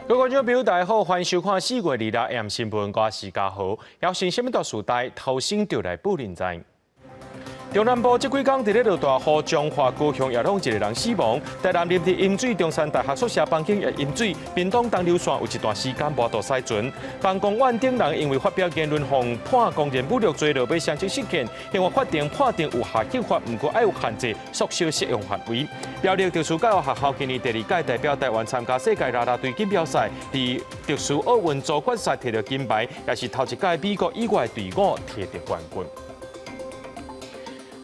各位觀眾朋友，大家好，歡迎收看4月26 AM 新聞，我是嘉豪。要先什麼大時代，頭先就來報您知。中南部這幾工佇咧落大雨，彰化、高雄也攏一個人死亡。台南林地淹水，中山大學宿舍房間也淹水。屏東東流線有一段時間無法駛船。彭公萬等人因為發表言論，予判公然侮辱罪，落尾雙職失憲，另外法庭判定有下刑罰，毋過愛有限制，縮小適用範圍。苗栗特殊教育學校今年第二屆代表台灣參加世界啦啦隊錦標賽，佇特殊奧運組決賽摕著金牌，也是頭一屆美國以外隊伍摕著冠軍。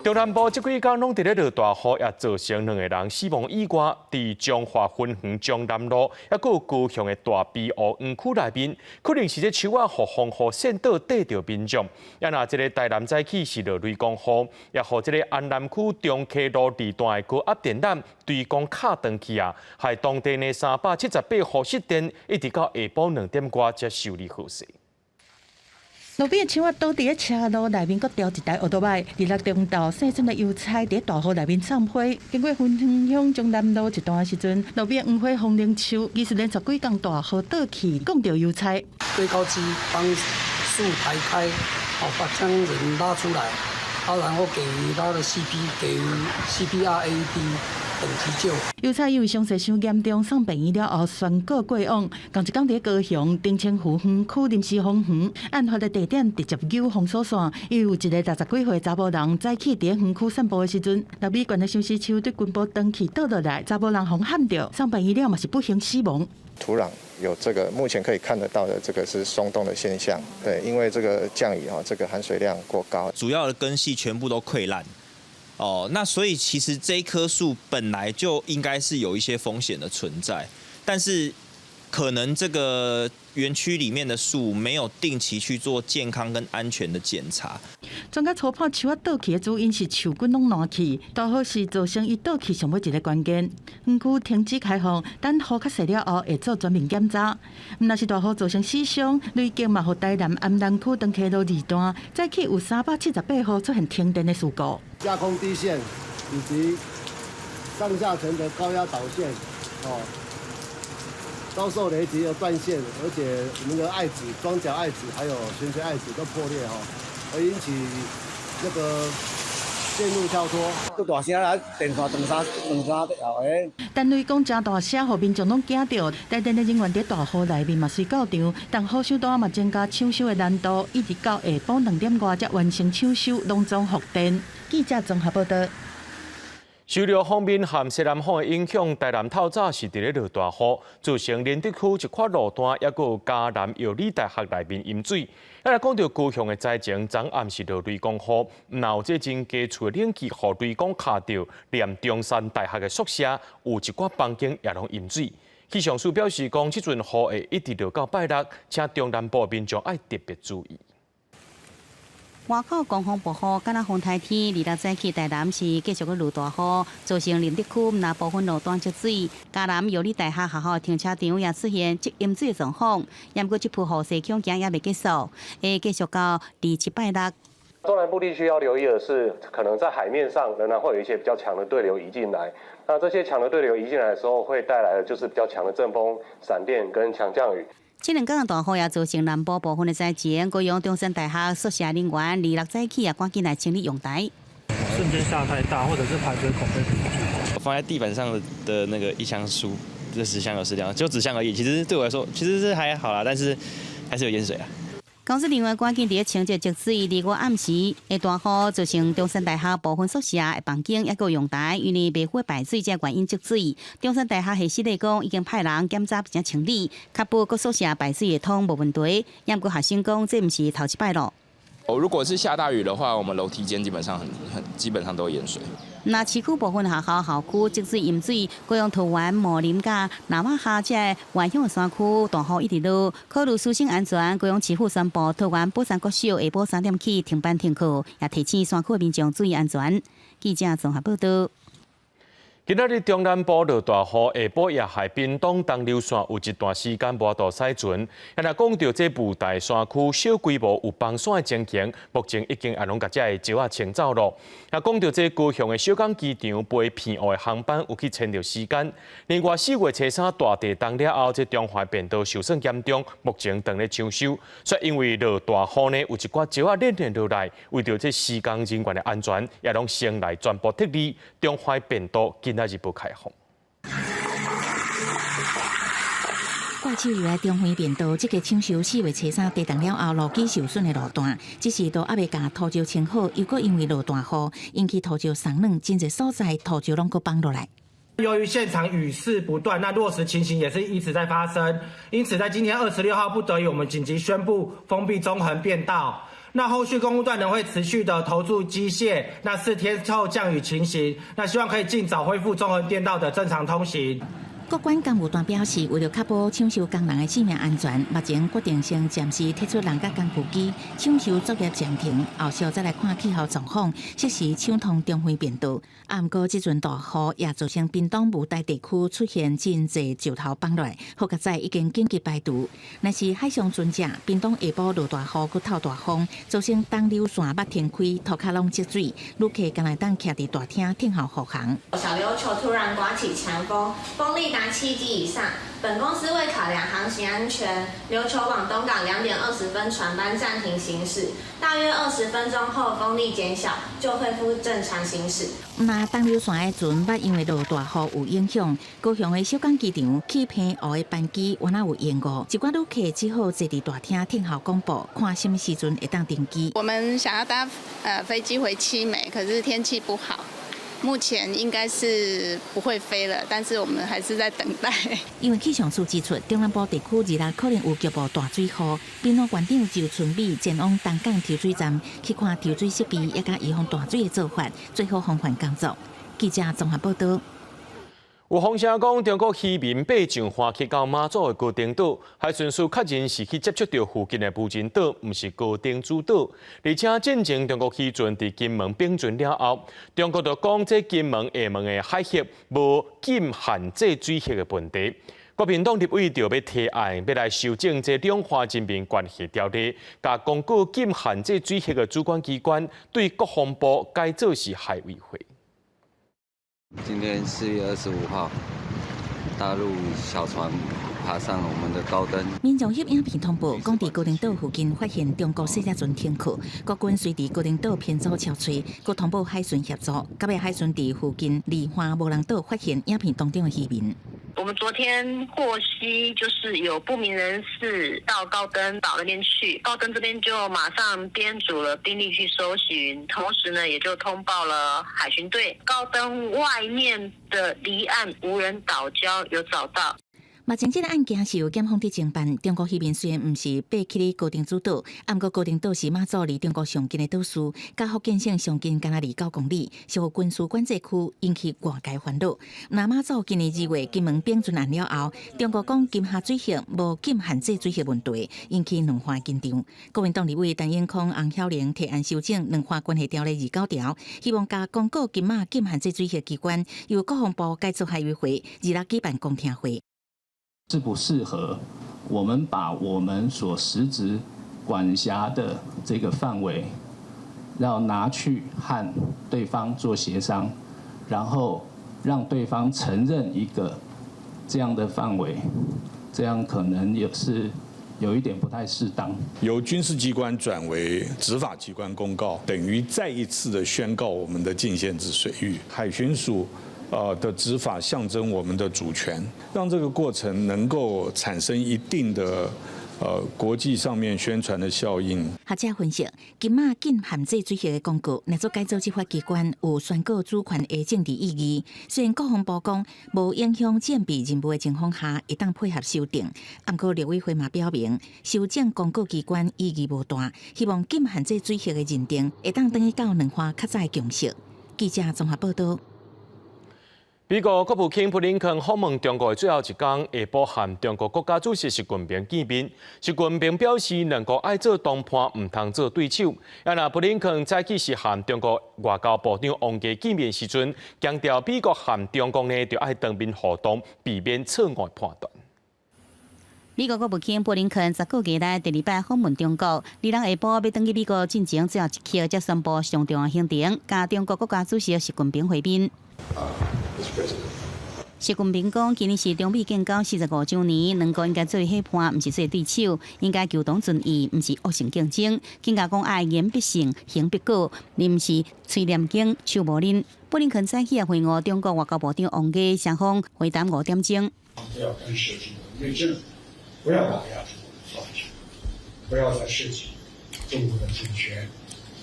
中南部這幾工攏佇咧落大雨，也造成兩個人死亡意外。佇彰化芬園彰南路，抑閣有高雄的大埤湖園區內面，可能是這樹仔予風雨扇倒，硩著民眾。啊若這个台南早起是落雷公雨，也予這个安南區中溪路二段的高壓電纜隨風敲斷去啊，害當地的378戶失電，一直到下晡2點外才修理好勢。路邊的樹仔倒佇咧車路內面，閣掉一台歐多擺。26中晝，細陣的油菜佇大雨內面送花。經過芬園鄉中南路一段的時陣，路邊黃花風鈴樹，其實連續幾工大雨倒去，摃著油菜。堆高機幫樹抬開，好把將人拉出來，啊，然後給予他的 CP，給予 CPR、AED 等急救。油菜因為傷勢傷嚴重，送病院了後宣告過往。仝一工佇高雄澄清湖園區臨時封園，案發的地點直接揪封鎖線，因為有一个60幾歲查某人早起佇園區散步的時陣，6米懸的相思樹對根部斷去倒落來，查某人予撼著，送病院了嘛是不幸死亡。土壤有這個目前可以看得到的，這個是鬆動的現象。對，因為這個降雨啊，這個含水量過高，主要的根系全部都潰爛。哦，那所以其實這棵樹本來就應該是有一些風險的存在，但是可能這個園區裡面的樹沒有定期去做健康跟安全的檢查。專家初判樹仔倒去的主因是樹根攏爛去，大雨是造成伊倒去上尾一个關鍵。園區停止開放，等雨較細了後會做全面檢查。毋但是大雨造成死傷，累計嘛予台南安南區長溪路二段早起有378戶出現停電的事故。架空低線以及上下層的高壓導線，哦，遭受雷擊而斷線，而且我們的礙子、裝甲礙子還有懸垂礙子都破裂，哈，而引起那個線路跳脫。都大聲啦，電線斷三斷三後誒。但雷公誠大聲，予民眾攏驚著。台電的人員佇大雨內面嘛隨到場，但雨收大嘛增加搶修的難度，一直到下晡2點外才完成搶修，攏總復電。記者綜合報道。受著鋒面和西南風的影響，台南透早是佇咧落大雨，造成連德區一塊路段，抑閣有嘉南藥理大學內面淹水。啊，來講著高雄的災情，昨暗是落雷公雨，毋但有這真低厝的冷氣予雷公敲著，連中山大學的宿舍有一寡房間也攏淹水。氣象署表示講，這陣雨會一直落到拜六，請中南部民眾愛特別注意。外口狂風暴雨，敢若風颱天。26早起台南市繼續閣落大雨，造成林德區南部分路段積水，嘉南藥理大學學校停車場也出現積淹水的狀況。毋過這波雨勢恐驚猶未結束，會繼續到27拜六。中南部地區要留意的是，可能在海面上仍然會有一些比較強的對流移進來。那這些強的對流移進來的時候，會帶來的就是比較強的陣風、閃電跟強降雨。這兩工大雨也造成南部部分的災情，高雄中山大學宿舍人員26早起也趕緊來清理陽台。瞬間下太大，或者是排水孔被堵住。放在地板上的那個一箱書，這紙箱有濕掉，就紙箱而已。其實對我來說，其實是還好啦，但是還是有淹水啊。公司人員趕緊佇咧清潔積水，25暗時的大雨造成中山大學部分宿舍的房間抑閣陽台，因為袂赴排水，這原因積水。中山大學系室講已經派人檢查並且清理，確保各宿舍排水系統無問題。毋過學生講，這毋是頭一擺咯。哦，如果是下大雨的話，我們樓梯間基本上很很基本上都淹水。那市區部分學校校區積水淹水，高雄桃園、茂林佮那瑪夏這个外鄉的山區大雨一直落，考慮師生安全，高雄市府宣布桃園寶山國小下晡3點起停班停課，也提醒山區的民眾注意安全。記者綜合報道。今仔日中南部落大雨，下晡也害屏東東流線有一段時間無法度駛船。啊，若講著這霧台山區小規模有崩山的情形，目前已經也攏共這个石仔清走囉。啊，講著這高雄的小港機場飛澎湖的航班有去延著時間。另外四月初三大地動了後，這中華便道受損嚴重，目前正咧搶修。煞因為落大雨呢，有一寡石仔連連落來，為著這施工人員的安全，也攏先來全部撤離中華便道。今仔日無開放。掛手入來中華便道，這个搶修四月初三地動了後，路基受損的路段，只是都猶未共塗石清好，又閣因為落大雨，引起塗石鬆軟，真濟所在塗石攏閣崩落來。由於現場雨勢不斷，那落石情形也是一直在發生，因此在今天26號不得已，我們緊急宣布封閉中橫便道。那後續工務段呢會持續的投注機械，那4天後降雨情形，那希望可以盡早恢復中橫便道的正常通行。國管工務段表示，為著確保搶修工人的性命安全，目前決定先暫時撤出人佮工具機，搶修作業暫停，後續再來看氣候狀況，適時暢通中橫便道。啊，毋過這陣大雨也造成屏東霧台地區出現真濟石頭崩落來，好佳哉已經緊急排除。若是海上船隻，屏東下晡落大雨閣透大風，造成東流線捌停開，塗跤攏積水，旅客干焦會當徛佇大廳等候復航。小琉球突然颳起強風，風力達7級以上。本公司為考量航行安全，琉球往東港2點20分船班暫停行駛，大約20分鐘後風力減小，就恢復正常行駛。那東流線的船捌因為落大雨有影響，高雄的小港機場去澎湖的班機原來有延誤，一寡旅客只好坐佇大廳等候廣播，看啥物時陣會當登機。我們想要搭飛機回七美，可是天氣不好。目前應該是不會飛了，但是我們還是在等待。因為氣象署指出，中南部地區26可能有局部大水雨，屏東縣長周春米前往東港抽水站去看抽水設備，也佮預防大水的做法，做好防範工作。記者綜合報道。有風聲講，中國漁民爬上岸去到馬祖的高登島，海巡署確認是去接觸著附近的無人島，毋是高登主島。而且進前中國漁船佇金門併船了後，中國就講這金門、廈門的海域無禁限制水域的問題。國民黨立委就欲提案，欲來修正這兩岸人民關係條例，共公告禁限制水域的主管機關對國防部改做是海委會。今天4月25號，大陸小船爬上我們的高登。民眾翕影片通報，講佇高登島附近發現中國細隻船停靠，國軍隨佇高登島編組搜查，閣通報海巡協助，到尾海巡佇附近離岸無人島發現影片當中的漁民。我們昨天獲悉，就是有不明人士到高登島那邊去，高登這邊就馬上編組了兵力去搜尋，同時呢，也就通報了海巡隊。高登外面的離岸無人島礁有找到。目前這个案件是由檢方佇偵辦。中國漁民雖然毋是爬去咧高登主島，毋過高登島是馬祖離中國上近的島嶼，佮福建省上近干焦29公里，屬於軍事管制區，引起外界煩惱。那馬祖今年2月金門併船案了後，中國講金廈水域無禁限制水域問題，引起兩岸緊張。國民黨立委陳永康、洪曉玲提案修正兩岸關係條例29條，希望共公告金馬禁限制水域機關由國防部改做海委會，26舉辦公聽會。適不適合我們把我們所實質管轄的這個範圍，要拿去和對方做協商，然後讓對方承認一個這樣的範圍，這樣可能也是有一點不太適當。由軍事機關轉為執法機關公告，等於再一次的宣告我們的禁限制水域。海巡署的執法象徵我們的主權，讓這個過程能夠產生一定的國際上面宣傳的效應。學者分析，金馬禁限制水域的公告，若做改做執法機關有宣告主權的政治意義。雖然國防部講無影響戰備任務的情況下，會當配合修訂。毋過陸委會嘛表明，修正公告機關意義無大，希望禁限制水域的認定會當轉去到兩岸較早的共識。記者綜合報道。美國國務卿布林肯訪問中國的最後一工，下晡和中國國家主席習近平見面。習近平表示，兩國愛做同伴，毋通做對手。啊，若布林肯早起時和中國外交部長王毅見面時陣，強調美國和中國呢，著愛當面互動，避免錯誤判斷。美國國務卿布林肯十個月來第二擺訪問中國，二六下晡欲轉去美國進前最後一刻，才宣布上重要行程，佮中國國家主席習近平會面。習近平講，今年是中美建交45週年，兩國應該做伙伴，毋是做對手；應該求同存異，毋是惡性競爭。更加講愛言必信，行必果，毋是喙念經，手無恁。布林肯早起也會晤中國外交部長王毅，雙方會談5點鐘。不要干涉中國內政，不要把亞洲做大，不要再涉及中國的主權、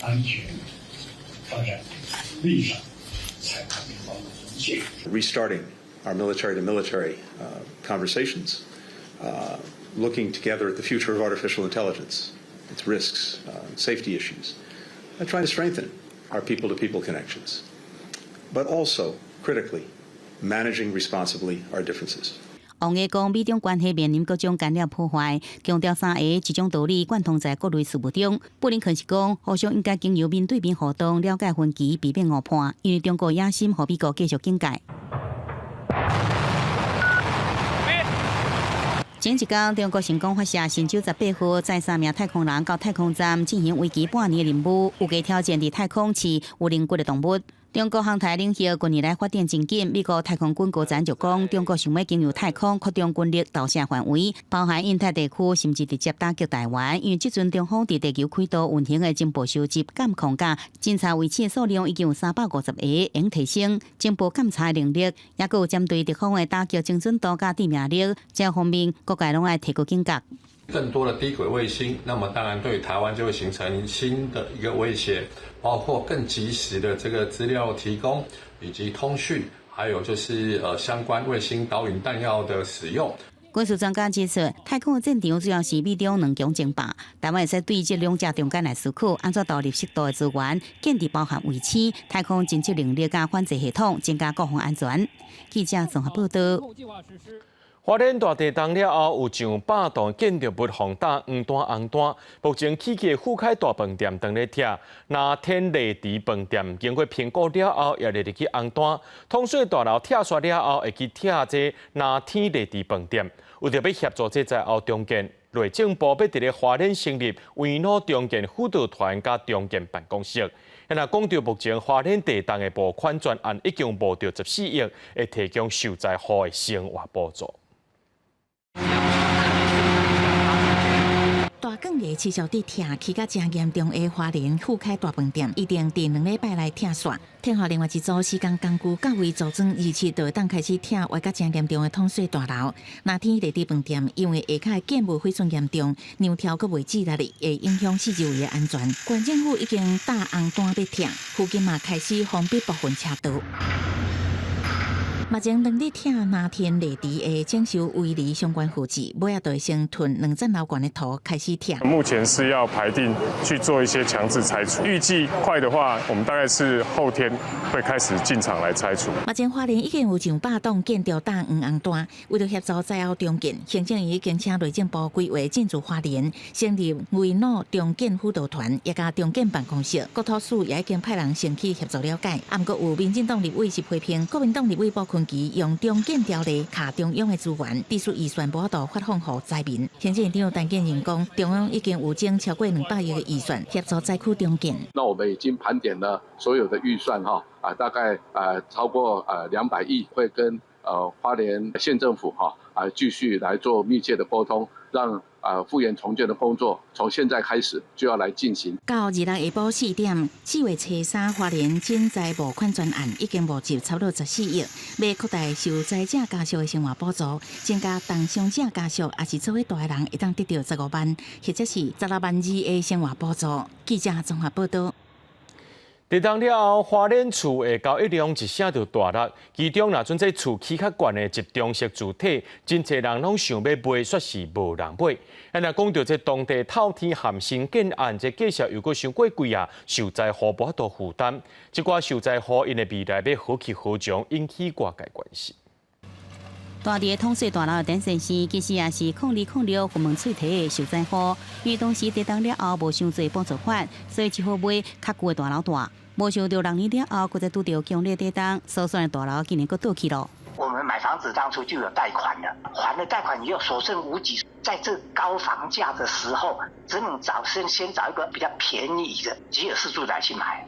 安全、發展利益上踩踏對方的紅線。 Restarting our military-to-military conversations, looking together at the future of artificial intelligence, its risks, safety issues, trying to strengthen our people-to-people connections, but also, critically, managing responsibly our differences. 王毅講，美中關係面臨各種干擾破壞，強調三個一種道理貫通在各類事務中。布林肯是講，互相應該經由面對面互動，了解分歧，避免誤判，因為中國野心予美國繼續警戒。前一工，中國成功發射神舟十八號載三名太空人到太空站進行為期半年的任務，預計挑戰佇太空飼有靈骨的動物。中國航太領域近年來發展真緊，美國太空軍高層就講，中國想欲經由太空擴張軍力投射範圍，包含印太地區，甚至直接打擊台灣。因為這陣中方佇地球軌道運行的情報收集、監控佮偵查衛星數量已經有350個，會提升情報監查能力，抑閣有針對敵方的打擊精準度佮致命力，這方面各界攏愛提高警覺。更多的低軌衛星，那麼當然對台灣就會形成新的一個威脅，包括更及時的這個資料提供，以及通訊，還有就是相關衛星導引彈藥的使用。軍事專家指出，太空的戰場主要是美中兩強爭霸，台灣會使對這兩者中間來思考，按怎投入適度的資源，建立包含衛星、太空偵測能力佮反制系統，增加國防安全。記者綜合報道。花蓮大地動了後，有上百棟建築物予打黃單紅單。目前起起的富凱大飯店當咧拆，藍天麗池飯店經過評估了後，也列入去紅單。統稅大樓拆煞了後，會去拆這藍天麗池飯店。為著欲協助這災後重建，內政部欲佇咧花蓮成立危老重建輔導團佮重建辦公室。若講著目前花蓮地動的募款專案已經募著14億，會提供受災戶的生活補助。大降雨持續佇拆，起甲誠嚴重的花蓮富凱大飯店，一定佇2禮拜內拆煞。天後另外一組施工工具到位組裝，27就會當開始拆歪甲誠嚴重的統稅大樓。藍天麗池飯店因為下跤的建物毀損嚴重，梁柱閣袂支力，會影響四周圍的安全。縣政府已經打紅單欲拆，附近嘛開始封閉部分車道。目前兩日拆藍天麗池的整修圍籬相關負責，尾仔就會先褪兩層樓懸的土開始拆。目前是要排定去做一些強制拆除，預計快的話，我們大概是後天會開始進場來拆除。目前花蓮已經有上百棟建築打黃紅單，為著協助災後重建，行政院已經請內政部規劃進駐花蓮，成立危老重建輔導團，也佮重建辦公室。國土署也已經派人先去協助了解。啊，毋過有民進黨立委是批評國民黨立委傅崐萁用重建條例卡中央的資源，致使預算無法度發放予災民。行政院長陳建仁講，中央已經有整超過200億的預算協助災區重建。那我們已經盤點了所有的預算，哈啊，大概超過200億，會跟花蓮縣政府哈啊繼續來做密切的溝通，讓復原重建的工作從現在開始就要來進行。到26下晡4點，4月初3花蓮賑災募款專案已經募集差不多14億，欲擴大受災者家屬的生活補助，增加重傷者家屬，抑是做伙蹛的人會當得著15萬，或者是16萬2的生活補助。記者綜合報道。地動了後，花蓮厝的交易量一聲就大落。其中，若準這厝起較懸的集中式住宅，真濟人攏想欲賣，煞是無人買。啊，若講著這當地透天和新建案，這價數又閣傷過貴啊，受災戶無法度負擔。這寡受災戶𪜶的未來欲何去何從，引起外界關心。蹛佇統稅大樓的陳先生，其實也是2006雲門喙堤的受災戶，因為當時地動了後無傷濟補助款，所以只好買較舊的大樓蹛。無想著6年了後，閣再拄著強烈地動，所選的大樓竟然閣倒去囉。我們買房子當初就有貸款了，還了貸款以後所剩無幾，在這高房價的時候，只能找先找一個比較便宜的吉爾式住宅去買，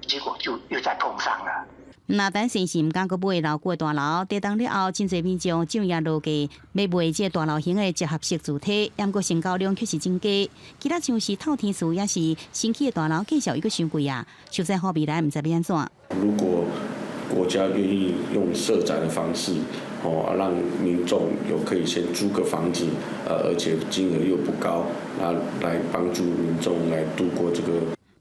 結果就又再碰上了。若陳先生毋敢閣買老舊的大樓，地動了後，真濟民眾漲價落價，欲賣這大樓型的集合式住宅，毋過成交量卻是真低。其他像是透天厝，抑是新起的大樓，價數又閣傷貴啊！受災戶未來毋知欲按怎。如果國家願意用社宅的方式，哦，讓民眾有可以先租個房子，而且金額又不高，啊，來幫助民眾來度過這個。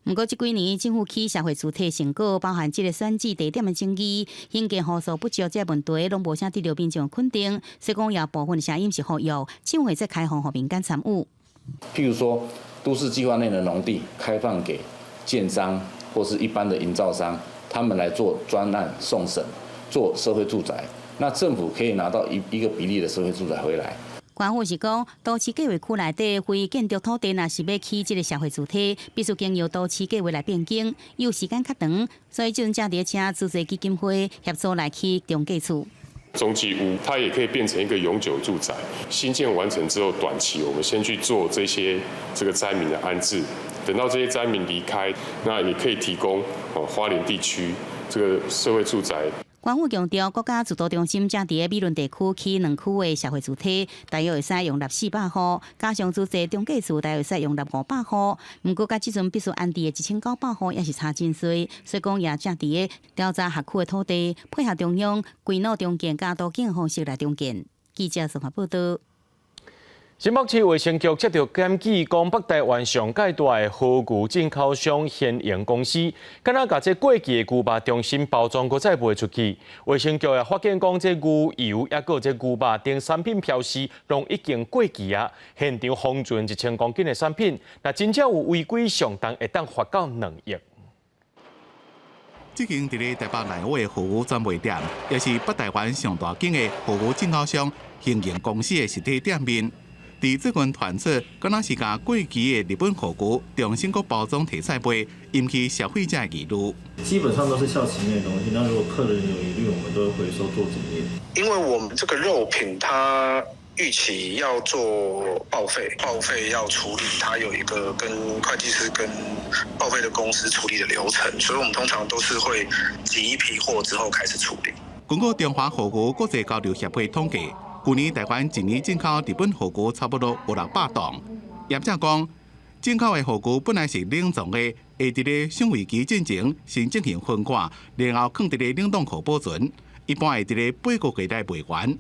毋過，這幾年政府起社會住宅成果，包含這个選址地點的爭議、興建戶數不足這個問題，攏無啥得著民眾肯定。所以講，有部分聲音是呼籲政府會再開放予民間參與。譬如說，都市計劃內的農地開放給建商或是一般的營造商，他們來做專案送審，做社會住宅，那政府可以拿到一個比例的社會住宅回來。官府是講，都市計劃區內底非建築土地，若是欲起這个社會住宅，必須經由都市計劃來變更，又時間較長，所以這陣正佇請資濟基金會協助來起中介厝。中繼屋，它也可以變成一個永久住宅。新建完成之後，短期我們先去做這些這個災民的安置，等到這些災民離開，那也可以提供哦花蓮地區這個社會住宅。官府強調，國家住都中心正佇美崙地區起兩區的社會住宅，大約會使容納400戶，加上資濟中介厝，大約會使容納500戶。毋過，佮這陣必須安置的1900戶也是差真濟，所以講也正佇調查轄區的土地，配合中央歸納重建佮都更方式來重建。記者綜合報導。新北市衛生局接著檢舉，講北台灣上蓋大的和牛進口商賢榮公司，敢若共這過期的牛肉重新包裝，閣再賣出去。衛生局也發現講，這牛油抑閣這牛肉等產品標示，攏已經過期啊！現場封存1000公斤的產品，若真正有違規，上重會當罰到2億。這間佇咧台北內湖的和牛專賣店，也是北台灣上大間的和牛進口商興榮公司的實體店面。佇最近傳出，敢若是共過期的日本和牛重新閣包裝提出賣，引起消費者的疑慮。基本上都是效期內的東西，那如果客人有疑慮，我們都會回收做檢驗。因為我們這個肉品，它預期要做報廢，報廢要處理，它有一個跟會計師跟報廢的公司處理的流程，所以我們通常都是會集一批貨之後開始處理。根據中華和牛國際交流協會統計，去年台灣一年進口日本和牛差不多有600噸。業者講，進口的和牛本來是冷藏的，會佇咧上危機進前先進行分割，然後囥佇咧冷凍庫保存，一般會佇咧8個月內賣完。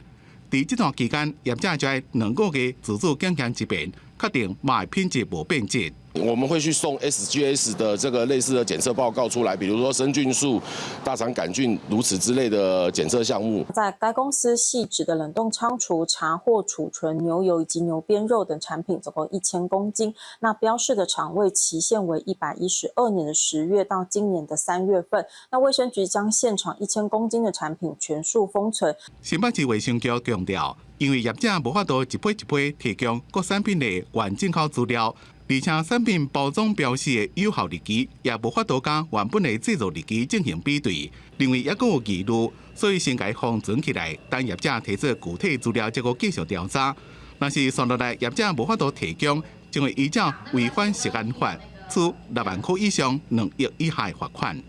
佇這段期間，業者就愛2個月自主檢驗一遍，確定肉品質無變質。我們會去送 SGS 的這個類似的檢測報告出來，比如說生菌數、大腸桿菌如此之類的檢測項目。在該公司汐止的冷凍倉儲查獲儲存牛油以及牛邊肉等產品，總共1000公斤。那標示的廠位期限為112年的10月到今年的3月份。那衛生局將現場1000公斤的產品全數封存。新北市衛生局強調，因為業者無法度一批一批提供各產品的原進口資料。而且產品包裝標示的有效日期也無法度佮原本的製造日期進行比對，認為猶閣有疑慮，所以先共封存起來，等業者提出具體資料，才閣繼續調查。若是紲落來業者無法度提供，將會依照違反食安法，處6萬塊以上2億以下的罰款。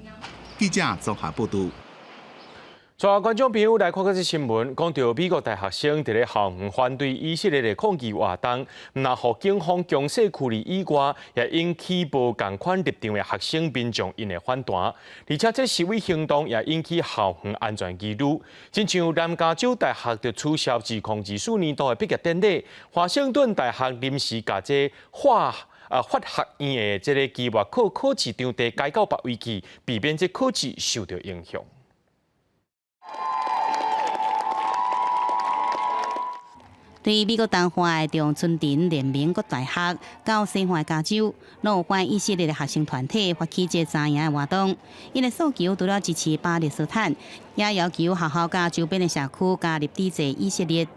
記者綜合報導。帶觀眾朋友來看這則新聞，講著美國大學生佇咧校園反對以色列的抗議活動，毋但予警方強勢驅離以外，也引起無仝款立場的學生民眾𪜶的反彈。而且這示威行動也引起校園安全疑慮。親像南加州大學就取消2024年度的畢業典禮，華盛頓大學臨時共這化法學院的這个期末考考試場地改到別位去，避免這考試受著影響。對美國東岸的長春藤聯盟各大學到西岸加州，攏有反以色列的學生團體發起這紮營的活動。𪜶的訴求除了支持巴勒斯坦，也要求學校佮周邊的社區加入抵制以色列。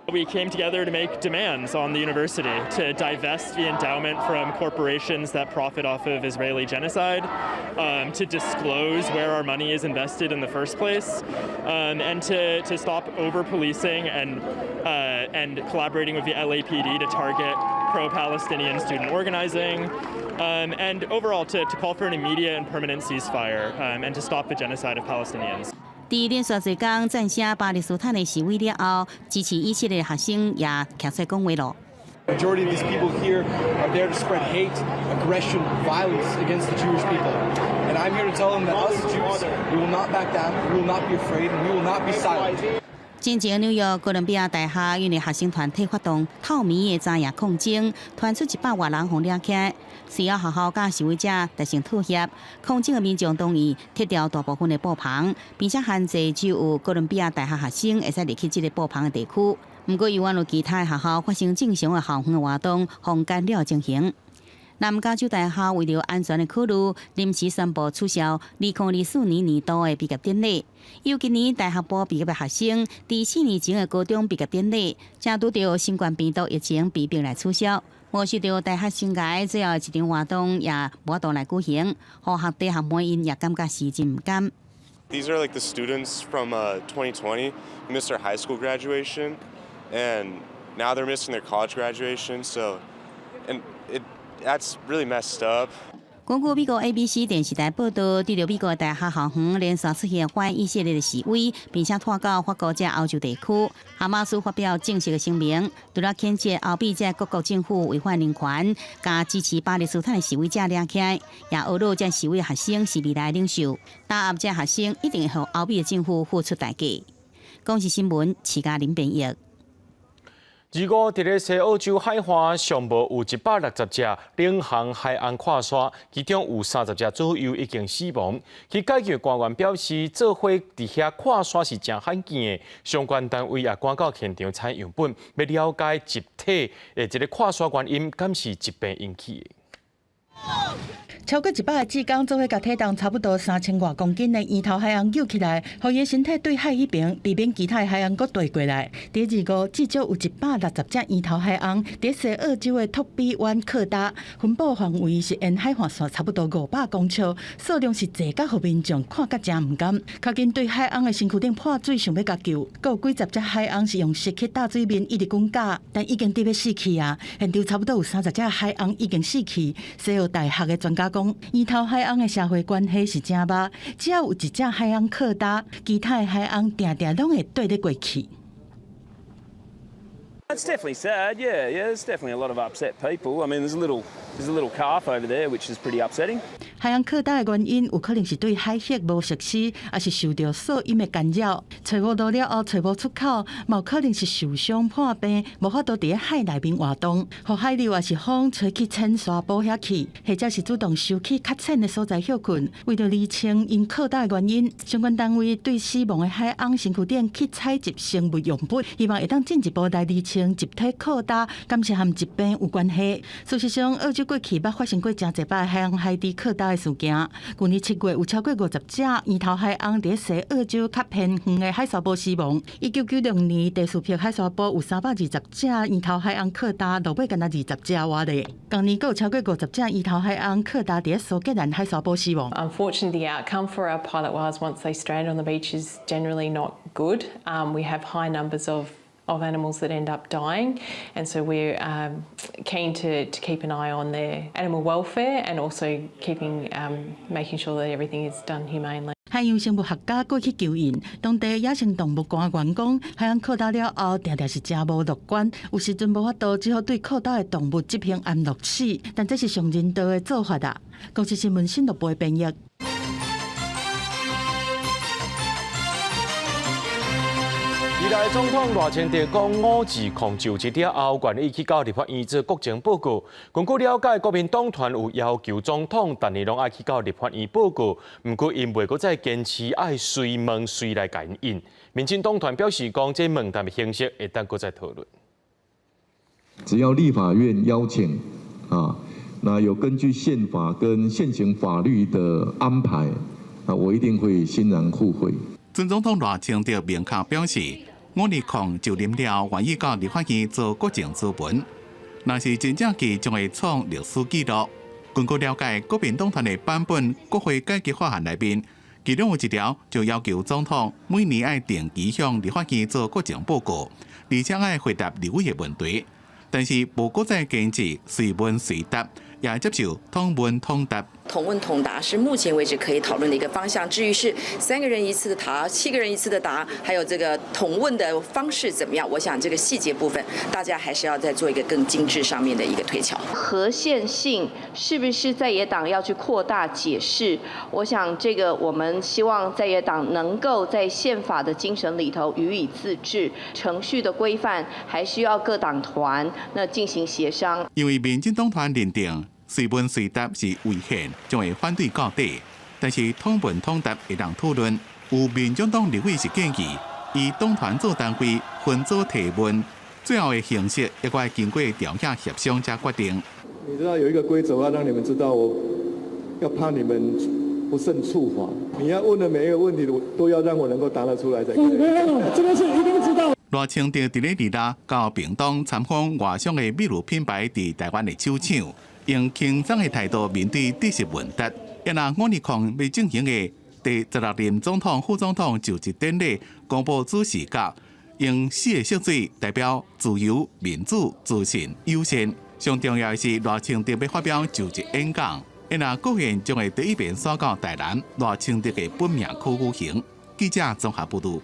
We came together to make demands on the university to divest the endowment from corporations that profit off of Israeli genocide, to disclose where our money is invested in the first place, and to stop over policing and collaborating with the LAPD to target pro-Palestinian student organizing, and overall to call for an immediate and permanent ceasefire, and to stop the genocide of Palestinians. 佇連續濟工贊聲巴勒斯坦的示威了後，支持以色列學生也徛出來講話囉。 Majority of these people here are there to spread hate, aggression, violence against the Jewish people. And I'm here to tell them that us Jews, we will not back down, we will not be afraid, and we will not be silent. 進前紐約哥倫比亞大學因為學生團體發動透明的紮營抗爭，傳出100外人予掠起來，隨後學校佮示威者達成妥協，抗爭的民眾同意撤掉大部分的布棚，並且限制只有哥倫比亞大學學生會使入去這个布棚的地區。毋過，猶原有其他的學校發生正常的校園的活動，予干擾情形。南加州大學為著安全的考慮，臨時宣布取消2024年度的畢業典禮。由今年大學部畢業的學生，佇4年前的高中畢業典禮，才拄著新冠病毒疫情被迫來取消。無想著大學生涯最後一場活動也無法度來舉行，予學弟學妹𪜶也感覺是真毋甘。 These are like the students from 2020 who missed their high school graduation, and now they're missing their college graduation. So, and it that's really messed up. 根據美國 ABC 電視台報導，佇著美國大學校園連續出現反以色列的示威，並且拖到法國這歐洲地區。哈馬斯發表正式的聲明，除了譴責歐美這各國政府違反人權，佮支持巴勒斯坦的示威者掠起來，也呵咾這示威學生是未來領袖，打壓這學生一定會予歐美的政府付出代價。公視新聞，徐嘉玲編譯。如果佇咧西澳洲海岸上無有160隻領航海鷗跨沙，其中有30隻左右已經死亡。去解救官員表示，做伙佇遐跨沙是誠罕見的。相關單位也趕到現場採樣本，欲了解集體的這个跨沙原因，敢是疾病引起的。超過100个志工做伙共體重差不多3000外公斤的圓頭海鰪救起來，予伊身體對海彼爿，避免其他的海鰪閣綴過來。佇二五至少有160隻圓頭海鰪佇西澳洲的托比灣靠礁，分布範圍是沿海岸線差不多500公尺，數量是濟甲予民眾看甲誠毋甘。較緊對海鰪的身軀頂潑水，想欲共救，閣有幾十隻海鰪是用石去打水面一直滾架，但已經得欲死去啊！現場差不多有30隻海鰪已經死去。西澳大學的專家講，圓頭海鰪的社會關係是誠密，只要有一隻海鰪靠礁，其他的海鰪定定攏會綴咧過去。 It's definitely sad, yeah. There's definitely a lot of upset people. I mean, there's a little calf over there, which is pretty upsetting. 海鰪靠礁的原因有可能是對海域無熟悉，抑是受著噪音的干擾。揣無路了後，揣無出口，嘛有可能是受傷破病，無法度佇咧海內面活動，予海流抑是風吹去淺沙埔遐去，或者是主動游去較淺的所在歇睏。為著釐清𪜶靠礁的原因，相關單位對死亡的海鰪身軀頂去採集生物樣本，希望會當進一步來釐清集體靠礁敢是和疾病有關係。事實上，澳洲過去捌發生過誠濟擺海鰪海底靠礁的事件。舊年7月有超過50隻圓頭海鰪佇西澳洲較偏遠的海沙埔死亡。1996年第四批海沙埔有320隻圓頭海鰪靠礁，落尾干焦20隻活咧。今年閣有超過50隻圓頭海鰪靠礁佇蘇格蘭海沙埔死亡。 Unfortunately, the outcome for our pilot whales once they strand on the beach is generally not good. We have high numbers of animals that end up dying, and so we're keen to keep an eye on their animal welfare and also making sure that everything is done humanely. 海洋生物學家過去救援，當地野生動物官員講，海鰪靠礁了後，定定是誠無樂觀，有時陣無法度，只好對靠礁的動物執行安樂死，但這是上人道的做法啦。公視新聞新樂部編譯。二二六總統賴清德講520就職了後，願意去到立法院做國情報告。根據了解，國民黨團有要求總統，逐年攏愛去到立法院報告，毋過𪜶袂閣再堅持愛隨問隨來共應。民進黨團表示講，這問答的形式會當閣再討論。只要立法院邀請啊，那有根據憲法跟現行法律的安排，啊，我一定會欣然赴會。前總統賴清德明確表示，520就任了，願意到立法院做國情諮詢。若是真正去，將會創歷史紀錄。根據了解，國民黨團的版本《國會改革法案》內面，其中有一條就要求總統每年愛定期向立法院做國情報告，而且愛回答立委的問題。但是無閣再堅持隨問隨答，也接受統問統答。統問統答是目前為止可以討論的一個方向。至於是三個人一次的答、七個人一次的答，還有這個統問的方式怎麼樣？我想這個細節部分，大家還是要再做一個更精緻上面的一個推敲。合憲性是不是在野黨要去擴大解釋？我想這個我們希望在野黨能夠在憲法的精神裡頭予以自治，程序的規範還需要各黨團那進行協商。因為民進黨團認定隨問隨答是違憲，將會反對到底。但是統問統答會當討論。有民眾黨立委是建議以黨團做單位分組提問，最後的形式猶閣愛經過朝野協商才決定。你知道有一個規則，我要讓你們知道，我要怕你們不慎觸法。你要問的每一個問題，都要讓我能夠答得出來才可以。這個是一定知道。賴清德佇咧二六到屏東參訪外商的秘魯品牌佇台灣的首廠，用輕鬆的態度面對知識問答。也若520欲進行的第16任總統、副總統就職典禮公布主視覺，用四个色水代表自由、民主、自信、友善。上重要的是賴清德欲發表就職演講，也若國宴將會第一遍徙到台南賴清德的本命區舉行。記者綜合報導。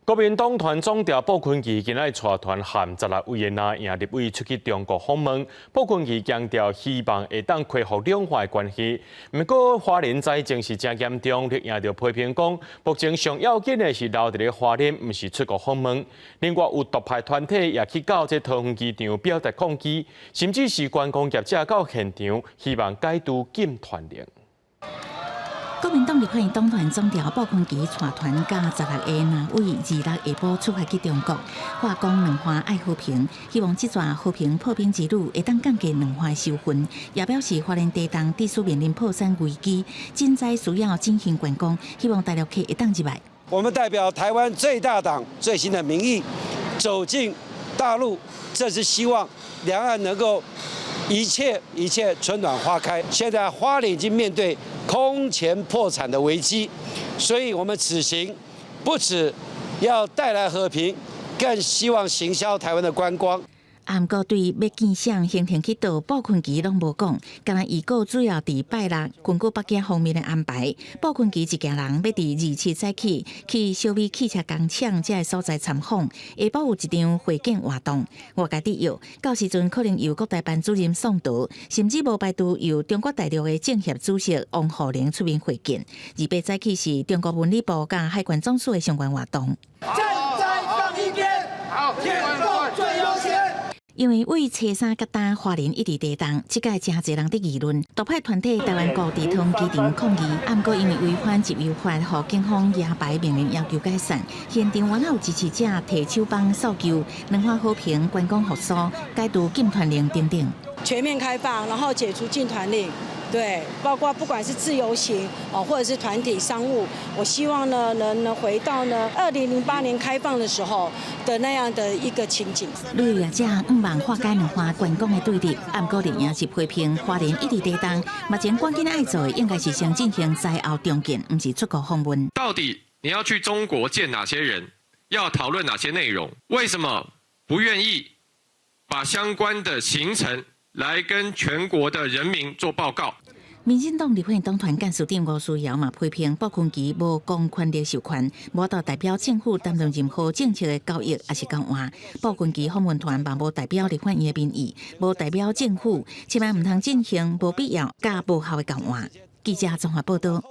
國民黨團總召傅崐萁今仔日帶團含16位的藍營立委出去中國訪問。傅崐萁強調希望會當恢復兩岸關係。毋過花蓮災情是誠嚴重，綠營就批評講，目前上要緊的是留佇咧花蓮，毋是出國訪問。另外有獨派團體也去到這桃園機場表達抗議，甚至是觀光業者到現場，希望解除禁團令。國民黨立法院黨團總召傅崐萁帶團佮16个藍委26下晡出發去中國，話講兩岸愛和平，希望這逝和平破冰之旅會當降低兩岸仇恨，也表示花蓮地動致使面臨破產危機，賑災需要振興觀光，希望大陸客會當入來。我們代表台灣最大黨最新的民意走進大陸，這是希望兩岸能夠一切一切春暖花開。現在花蓮已經面對空前破產的危機，所以我們此行不只要帶來和平，更希望行銷台灣的觀光。毋過對欲見誰行程去佗，傅崐萁攏無講。敢若預告主要佇拜六根據北京方面的安排，傅崐萁一行人欲佇27早起去小米汽車工廠這个所在參訪，下晡有一場會見活動。外界指約，到時陣可能由國台辦主任宋濤，甚至無排除由中國大陸的政協主席王滬寧出面會見。28早起是中國文旅部佮海關總署的相關活動。賑災放一邊，好，建國最優先。因為對初三到今花蓮一直地動，這擺誠濟人佇議論，獨派團體台灣國佇桃園機場抗議，毋過因為違反集郵法，予警方舉牌命令要求解散。現場原來有支持者提手枋訴求，兩岸和平、觀光復甦、解除禁團令等等。全面開放，然後解除禁團令。對，包括不管是自由行哦，或者是團體商務，我希望呢能回到呢2008年開放的時候的那樣的一個情景。旅遊業者向望化解兩岸觀光的對立，毋過綠營是批評花蓮一直地動，目前趕緊愛做的應該是先進行災後重建，毋是出國訪問。到底你要去中國見哪些人？要討論哪些內容？為什麼不願意把相關的行程來跟全國的人民做報告？民進黨立法院黨團幹事長吳思瑤嘛批評傅崐萁無公權力授權，無法度代表政府擔任任何政策的交易抑是交換。傅崐萁訪問團嘛無代表立法院的民意，無代表政府，千萬毋通進行無必要佮無效的交換。記者綜合報道。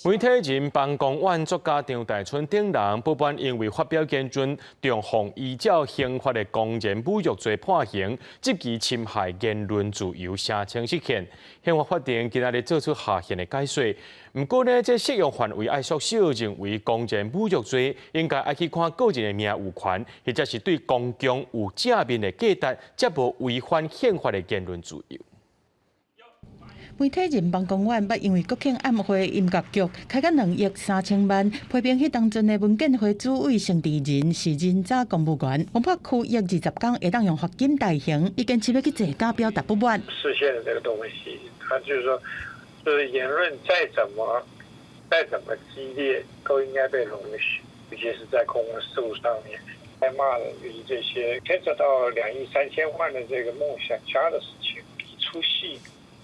媒體人彭光遠、作家張大春等人，不滿因為發表言論，中予依照刑法的公然侮辱罪判刑，質疑侵害言論自由，聲稱失憲。憲法法庭今仔日做出合憲的解說。毋過呢，這適用範圍愛縮小，認為公然侮辱罪應該愛去看個人的名譽權，或者是對公共有正面的價值，才無違反憲法的言論自由。媒體人彭光遠捌因為國慶晚會音樂劇開到2億3千萬，批評彼當陣的文建會主委陳智仁是人渣公務員，予判拘役20工，會當用罰金代刑，伊堅持欲去坐監表達不滿。釋憲的這個東西，他就是說，就是言論再怎麼激烈，都應該被容許，尤其是在公共事務上面，該罵的就是這些牽扯到2億3千萬的這個夢想家的事情，一齣戲。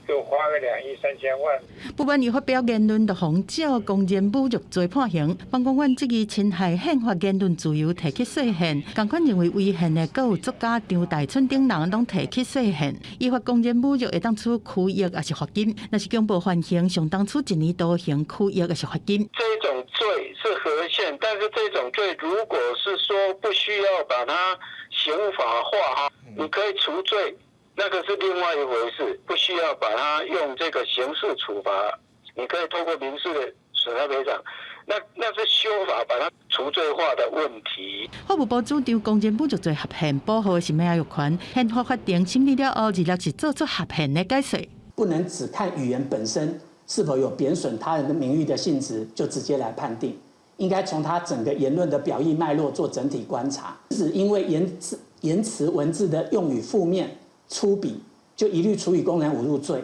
就花個2億3千萬。不滿伊發表言論，就予照公然侮辱罪判刑。彭光遠質疑侵害憲法言論自由，提起訴憲。仝款認為違憲的，閣有作家張大春等人攏提起訴憲。依法公然侮辱會當處拘役抑是罰金，若是強暴犯行，相當處一年徒刑、拘役抑是罰金。這種罪是合憲，但是這種罪如果是說不需要把它刑法化，哈，你可以除罪。那個是另外一回事，不需要把它用這個刑事處罰，你可以透過民事的損害賠償，那是修法把它除罪化的問題。法務部主張公然侮辱罪合憲，保護的是名譽權。憲法法庭審理了後，26是做出合憲的解釋。不能只看語言本身是否有貶損他人的名譽的性質，就直接來判定，應該從他整個言論的表意脈絡做整體觀察。只因為言辭文字的用語負面，粗鄙就一律處以公然侮辱罪，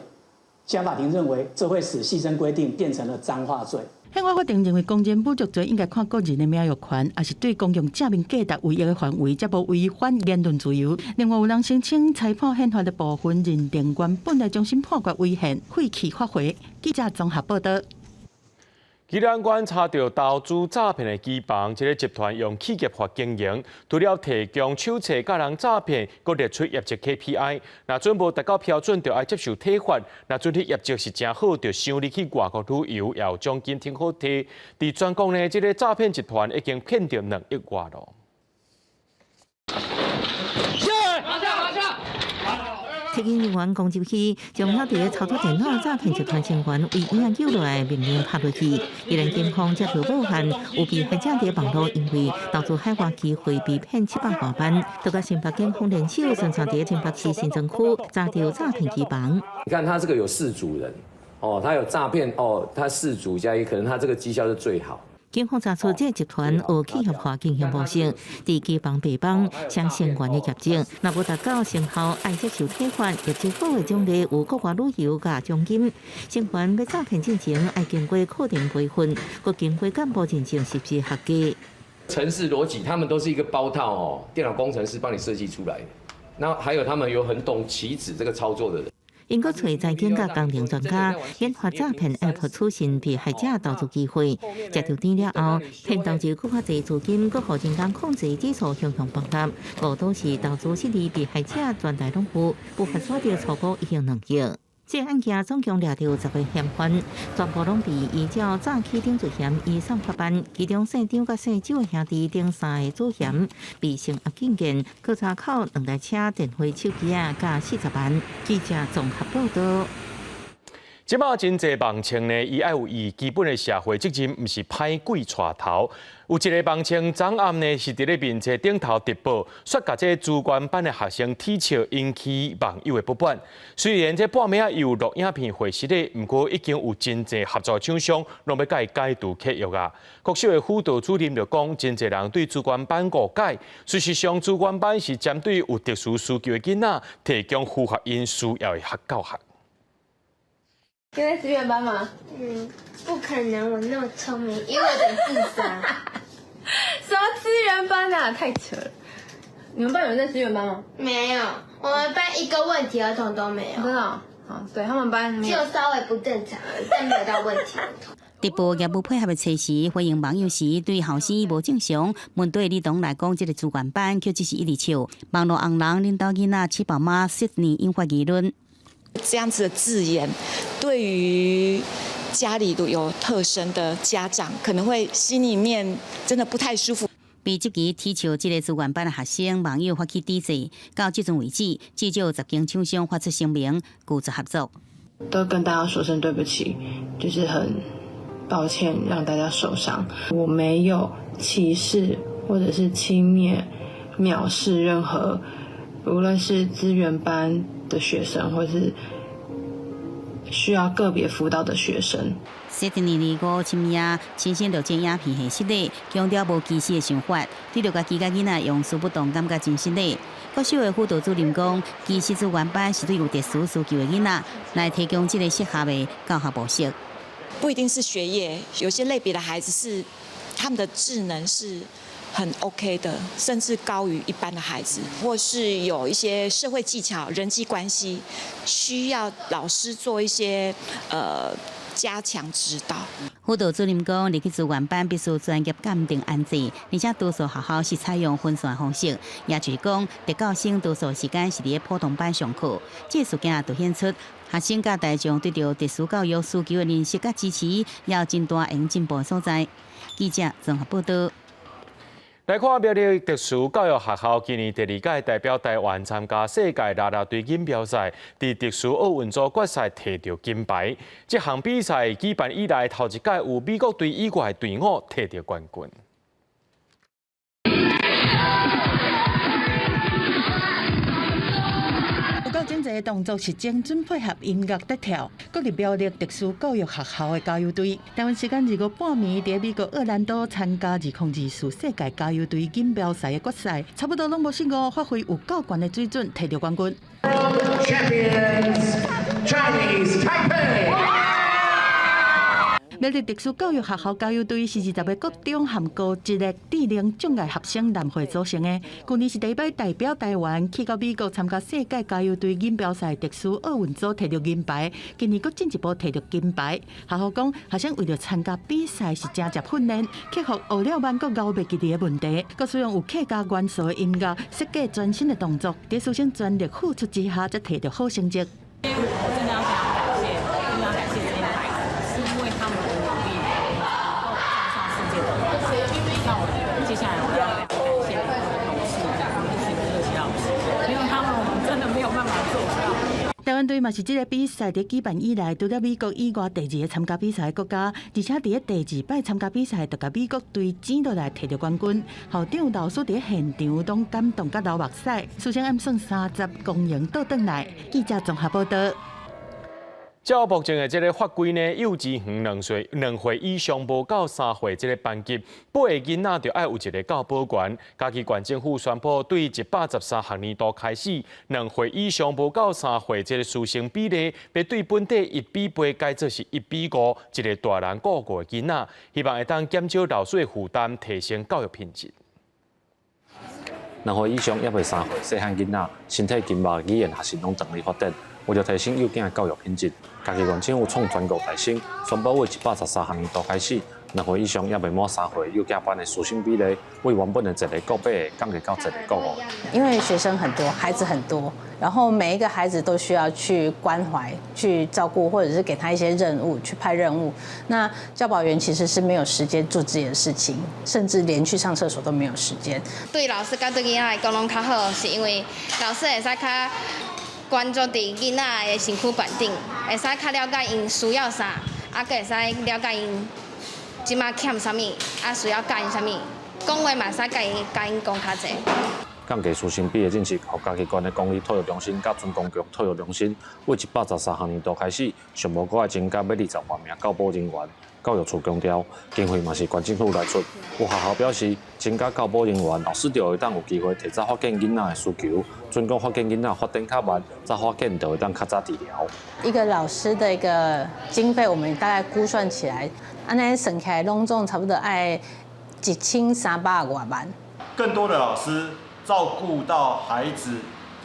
憲法法庭認為這會使細則規定變成了髒話罪。憲法法庭認為公然侮辱罪應該看個人的名譽權，抑是對公共正面價值有益的範圍，才無違反言論自由。另外有人聲稱裁判憲法的部分認定原本的終審判決違憲，廢棄發回。記者綜合報道。宜蘭縣查著投資詐騙的機房，這个集團用企業化經營，除了提供手冊教人詐騙，閣列出業績 KPI。若準無達到標準，就愛接受體罰；若準彼業績是誠好，就賞你去外國旅遊，也有獎金挺好提。佇全國呢，這个詐騙集團已經騙著2億外囉。馬上，馬上。特警人員攻入去，將遐佇咧操作電腦詐騙集團成員為伊仔救落來，命令拍落去。宜蘭警方接到報案，有被害者佇網路因為投資海外機會被騙700多萬，就佮新北警方聯手，偵查佇新北市新莊區查著詐騙機房。你看他這個有四組人，哦，他有詐騙，哦，他四組加一，可能他這個績效是最好。警方查出這个集團有企業化經營模式，佇機房白幫寫成員的業績，若無達到成效，愛接受體罰，業績好的獎勵有國外旅遊佮獎金。成員欲詐騙進前，愛經過課程培訓，閣經過幹部認證是毋是合格。程式邏輯，他們都是一個包套哦，電腦工程師幫你設計出來的。那還有他們有很懂棋子這個操作的人。𪜶閣揣財經佮工程專家研發詐騙 App 取信被害者投資機會，食著甜了後，騙投入閣較濟資金，閣予人工控制指數向上崩塌，誤導是投資失利被害者全台攏有，不法所得超過1億2億。這个案件總共掠著10个嫌犯，全部攏被依照詐欺等罪嫌移送法辦。其中姓張佮姓周的兄弟等三个主嫌被聲押禁見，閣查扣兩台車、電話、手機仔佮40萬。記者綜合報道。這馬真濟網稱呢，伊愛有伊基本的社會責任，毋是歹鬼帶頭。有一个網稱昨暗呢，是佇咧面冊頂頭直播，煞共這資源班的學生恥笑，引起網友的不滿。雖然這半暝仔有錄影片匯實的，毋過已經有真濟合作廠商攏欲共伊解除契約啊。國小的輔導主任就講，真濟人對資源班誤解，事實上資源班是針對有特殊需求的囡仔，提供符合𪜶需要的學教學。現在資源班嗎？嗯，不可能，我那麼聰明，因為我的智商。什麼資源班啊？太扯了！你們班有人在資源班嗎？沒有，我們班一個問題兒童都沒有。真的？好，對他們班就稍微不正常，但沒有到問題兒童。直播業務配合的測試，回應網友時對後生無正常。問對兒童來講，這个資源班卻只是一直笑。網路紅人領導囡仔七寶媽悉尼引發議論。這樣子的字眼，對於家裡都有特生的家長，可能會心裡面真的不太舒服。被質疑恥笑這个資源班的學生網友發起抵制，到這陣為止，至少10間廠商發出聲明拒絕合作。都跟大家說聲對不起，就是很抱歉讓大家受傷。我沒有歧視或者是輕蔑、藐視任何，無論是資源班的學生，或是需要個別輔導的學生。設定25深夜，親身錄製影片的失禮，強調無歧視的想法。對著家己佮囡仔用詞不當，感覺真失禮。國小的輔導主任講，其實資源班是對有特殊需求的囡仔來提供這个適合的教學模式。不一定是學業，有些類別的孩子是他們的智能是很 OK 的，甚至高於一般的孩子，或是有一些社會技巧、人際關係需要老師做一些加強指導。輔導主任講，入去資源班必須專業鑑定安置，而且多數學校是採用分散方式，也就是講，特教生多數時間是佇普通班上課。這個事件凸顯出學生佮大眾對著特殊教育需求的認識佮支持，也有真大會進步的所在。記者綜合報道。來看苗栗特殊教育學校今年第二屆代表台灣參加世界啦啦隊錦標賽，佇特殊奧運組決賽提著金牌。這項比賽舉辦以來頭一屆有美國隊以外的隊伍提著冠軍。有夠整齊的動作是精準配合音樂在跳。國立苗栗特殊教育學校的加油隊，台灣時間25半暝，佇美國奧蘭多參加2024世界加油隊錦標賽的決賽，差不多攏無失誤，發揮有夠懸的水準，提著冠軍。 Champions, Chinese Taipei. 苗栗特殊教育學校加油隊是20个國中和高職的智能障礙學生聯會組成的。去年是第一擺代表台灣去到美國參加世界加油隊錦標賽特殊奧運組提著銀牌，今年閣進一步提著金牌。學校講，學生為著參加比賽是誠濟訓練，克服學了慢閣熬袂記得的問題，閣使用有客家元素的音樂設計全新的動作，佇師生全力付出之下，才提著好成績。我真的要非常感謝，非常感謝這些孩子，是因為他們的努力能夠站上世界的舞台。那我接下來我要非常感謝我的同事，一群的熱心老師，沒有他們，我們真的沒有辦法做到。台灣隊嘛是這个比賽佇舉辦以來，除了美國以外第二个參加比賽的國家，而且佇咧第二擺參加比賽，就共美國隊爭落來提著冠軍。校長、老師佇現場攏感動甲流目屎，師生暗算30光榮倒轉來。記者綜合報道。照目前的這个法規呢，幼稚園2歲以上無到3歲這个班級，8个囡仔就愛有一个教保員。嘉義縣政府宣布，對113學年度開始，2歲以上無到3歲這个師生比例，欲對本底1比8改做是1比5，一个大人顧5个囡仔，希望會當減少老師的負擔，提升教育品質。 2歲以上猶未3歲細漢囡仔，身體筋肉、語言學習攏全力發展。為著提升幼囝的教育品質，嘉義縣政府創全國大先，宣布對113學年度開始，2歲以上猶未滿3歲幼囝班的師生比例，為原本的1個顧8個，降低到1個顧5。因為學生很多，孩子很多，然後每一個孩子都需要去關懷、去照顧，或者是給他一些任務，去派任務。那教保員其實是沒有時間做自己的事情，甚至連去上廁所都沒有時間。對老師佮對囡仔來講攏較好，是因為老師會使較關注佇囡仔的身軀環境，會使較了解𪜶需要啥，啊，閣會使了解𪜶這馬欠啥物，啊，需要教𪜶啥物，講話嘛會使共𪜶講較濟。降低師生比的政策，予嘉義縣的公立托育中心佮準公共托育中心，對113學年度開始，上無閣愛增加欲20外名教保人員。教育處強調，經費嘛是縣政府來出。有學校表示，增加教保人員，老師就會當有機會提早發現囡仔的需求，準講發現囡仔發展較慢，早發現就會當較早治療。一個老師的一個經費，我們大概估算起來，按呢算起來，攏總差不多愛1300外萬。更多的老師照顧到孩子，